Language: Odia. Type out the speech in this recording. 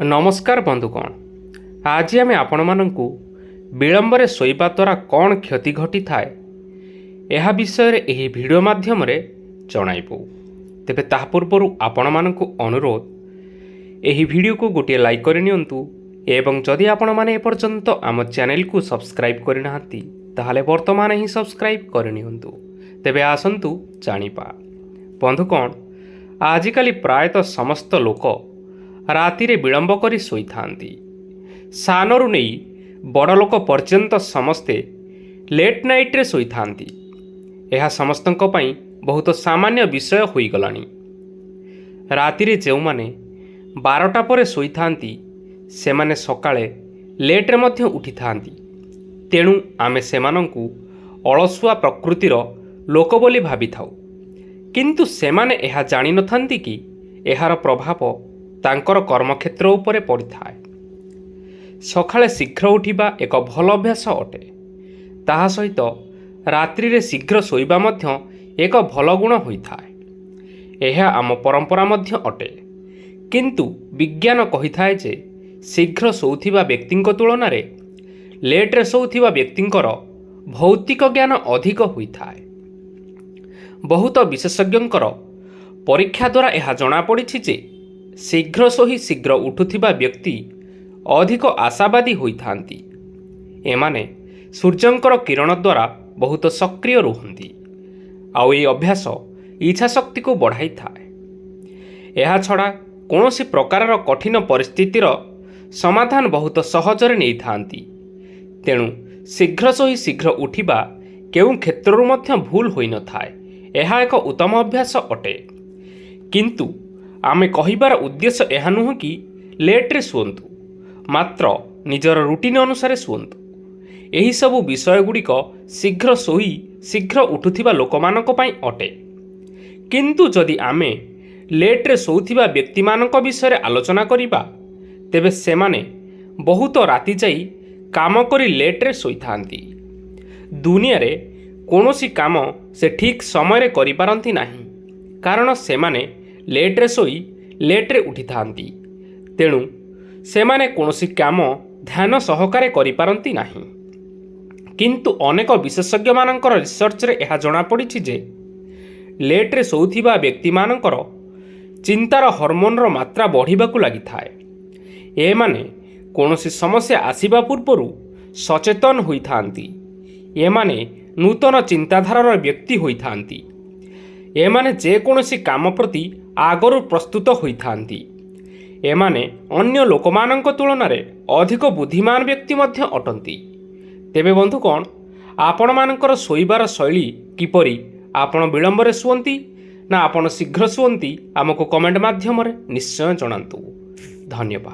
ନମସ୍କାର ବନ୍ଧୁଗଣ, ଆଜି ଆମେ ଆପଣମାନଙ୍କୁ ବିଳମ୍ବରେ ଶୋଇବା ଦ୍ୱାରା କ'ଣ କ୍ଷତି ଘଟିଥାଏ, ଏହା ବିଷୟରେ ଏହି ଭିଡ଼ିଓ ମାଧ୍ୟମରେ ଜଣାଇବୁ। ତେବେ ତାହା ପୂର୍ବରୁ ଆପଣମାନଙ୍କୁ ଅନୁରୋଧ, ଏହି ଭିଡ଼ିଓକୁ ଗୋଟିଏ ଲାଇକ୍ କରିନିଅନ୍ତୁ ଏବଂ ଯଦି ଆପଣମାନେ ଏପର୍ଯ୍ୟନ୍ତ ଆମ ଚ୍ୟାନେଲକୁ ସବସ୍କ୍ରାଇବ୍ କରିନାହାନ୍ତି, ତାହେଲେ ବର୍ତ୍ତମାନ ହିଁ ସବସ୍କ୍ରାଇବ୍ କରିନିଅନ୍ତୁ। ତେବେ ଆସନ୍ତୁ ଜାଣିବା। ବନ୍ଧୁଗଣ, ଆଜିକାଲି ପ୍ରାୟତଃ ସମସ୍ତ ଲୋକ ରାତିରେ ବିଳମ୍ବ କରି ଶୋଇଥାନ୍ତି। ସାନରୁ ନେଇ ବଡ଼ ଲୋକ ପର୍ଯ୍ୟନ୍ତ ସମସ୍ତେ ଲେଟ୍ ନାଇଟ୍ରେ ଶୋଇଥାନ୍ତି। ଏହା ସମସ୍ତଙ୍କ ପାଇଁ ବହୁତ ସାମାନ୍ୟ ବିଷୟ ହୋଇଗଲାଣି। ରାତିରେ ଯେଉଁମାନେ 12ଟା ପରେ ଶୋଇଥାନ୍ତି, ସେମାନେ ସକାଳେ ଲେଟ୍ରେ ମଧ୍ୟ ଉଠିଥାନ୍ତି। ତେଣୁ ଆମେ ସେମାନଙ୍କୁ ଅଳସୁଆ ପ୍ରକୃତିର ଲୋକ ବୋଲି ଭାବିଥାଉ। କିନ୍ତୁ ସେମାନେ ଏହା ଜାଣିନଥାନ୍ତି କି ଏହାର ପ୍ରଭାବ ତାଙ୍କର କର୍ମକ୍ଷେତ୍ର ଉପରେ ପଡ଼ିଥାଏ। ସକାଳେ ଶୀଘ୍ର ଉଠିବା ଏକ ଭଲ ଅଭ୍ୟାସ ଅଟେ। ତାହା ସହିତ ରାତ୍ରିରେ ଶୀଘ୍ର ଶୋଇବା ମଧ୍ୟ ଏକ ଭଲ ଗୁଣ ହୋଇଥାଏ। ଏହା ଆମ ପରମ୍ପରା ମଧ୍ୟ ଅଟେ। କିନ୍ତୁ ବିଜ୍ଞାନ କହିଥାଏ ଯେ ଶୀଘ୍ର ଶୋଉଥିବା ବ୍ୟକ୍ତିଙ୍କ ତୁଳନାରେ ଲେଟ୍ରେ ଶୋଉଥିବା ବ୍ୟକ୍ତିଙ୍କର ଭୌତିକ ଜ୍ଞାନ ଅଧିକ ହୋଇଥାଏ। ବହୁତ ବିଶେଷଜ୍ଞଙ୍କର ପରୀକ୍ଷା ଦ୍ୱାରା ଏହା ଜଣାପଡ଼ିଛି ଯେ ଶୀଘ୍ର ଶୋଇ ଶୀଘ୍ର ଉଠୁଥିବା ବ୍ୟକ୍ତି ଅଧିକ ଆଶାବାଦୀ ହୋଇଥାନ୍ତି। ଏମାନେ ସୂର୍ଯ୍ୟଙ୍କର କିରଣ ଦ୍ୱାରା ବହୁତ ସକ୍ରିୟ ରୁହନ୍ତି, ଆଉ ଏହି ଅଭ୍ୟାସ ଇଚ୍ଛାଶକ୍ତିକୁ ବଢ଼ାଇଥାଏ। ଏହାଛଡ଼ା କୌଣସି ପ୍ରକାରର କଠିନ ପରିସ୍ଥିତିର ସମାଧାନ ବହୁତ ସହଜରେ ନେଇଥାନ୍ତି। ତେଣୁ ଶୀଘ୍ର ଶୋଇ ଶୀଘ୍ର ଉଠିବା କେଉଁ କ୍ଷେତ୍ରରୁ ମଧ୍ୟ ଭୁଲ ହୋଇନଥାଏ। ଏହା ଏକ ଉତ୍ତମ ଅଭ୍ୟାସ ଅଟେ। କିନ୍ତୁ ଆମେ କହିବାର ଉଦ୍ଦେଶ୍ୟ ଏହା ନୁହେଁ କି ଲେଟ୍ରେ ଶୁଅନ୍ତୁ, ମାତ୍ର ନିଜର ରୁଟିନ୍ ଅନୁସାରେ ଶୁଅନ୍ତୁ। ଏହିସବୁ ବିଷୟଗୁଡ଼ିକ ଶୀଘ୍ର ଶୋଇ ଶୀଘ୍ର ଉଠୁଥିବା ଲୋକମାନଙ୍କ ପାଇଁ ଅଟେ। କିନ୍ତୁ ଯଦି ଆମେ ଲେଟ୍ରେ ଶୋଉଥିବା ବ୍ୟକ୍ତିମାନଙ୍କ ବିଷୟରେ ଆଲୋଚନା କରିବା, ତେବେ ସେମାନେ ବହୁତ ରାତି ଯାଇ କାମ କରି ଲେଟ୍ରେ ଶୋଇଥାନ୍ତି। ଦୁନିଆରେ କୌଣସି କାମ ସେ ଠିକ୍ ସମୟରେ କରିପାରନ୍ତି ନାହିଁ, କାରଣ ସେମାନେ ଲେଟ୍ରେ ଶୋଇ ଲେଟ୍ରେ ଉଠିଥାନ୍ତି। ତେଣୁ ସେମାନେ କୌଣସି କାମ ଧ୍ୟାନ ସହକାରେ କରିପାରନ୍ତି ନାହିଁ। କିନ୍ତୁ ଅନେକ ବିଶେଷଜ୍ଞମାନଙ୍କର ରିସର୍ଚ୍ଚରେ ଏହା ଜଣାପଡ଼ିଛି ଯେ ଲେଟ୍ରେ ଶୋଉଥିବା ବ୍ୟକ୍ତିମାନଙ୍କର ଚିନ୍ତାର ହରମୋନର ମାତ୍ରା ବଢ଼ିବାକୁ ଲାଗିଥାଏ। ଏମାନେ କୌଣସି ସମସ୍ୟା ଆସିବା ପୂର୍ବରୁ ସଚେତନ ହୋଇଥାନ୍ତି। ଏମାନେ ନୂତନ ଚିନ୍ତାଧାରାର ବ୍ୟକ୍ତି ହୋଇଥାନ୍ତି। ଏମାନେ ଯେକୌଣସି କାମ ପ୍ରତି ଆଗରୁ ପ୍ରସ୍ତୁତ ହୋଇଥାନ୍ତି। ଏମାନେ ଅନ୍ୟ ଲୋକମାନଙ୍କ ତୁଳନାରେ ଅଧିକ ବୁଦ୍ଧିମାନ ବ୍ୟକ୍ତି ମଧ୍ୟ ଅଟନ୍ତି। ତେବେ ବନ୍ଧୁଗଣ, ଆପଣମାନଙ୍କର ଶୋଇବାର ଶୈଳୀ କିପରି? ଆପଣ ବିଳମ୍ବରେ ଶୁଅନ୍ତି ନା ଆପଣ ଶୀଘ୍ର ଶୁଅନ୍ତି? ଆମକୁ କମେଣ୍ଟ ମାଧ୍ୟମରେ ନିଶ୍ଚୟ ଜଣାନ୍ତୁ। ଧନ୍ୟବାଦ।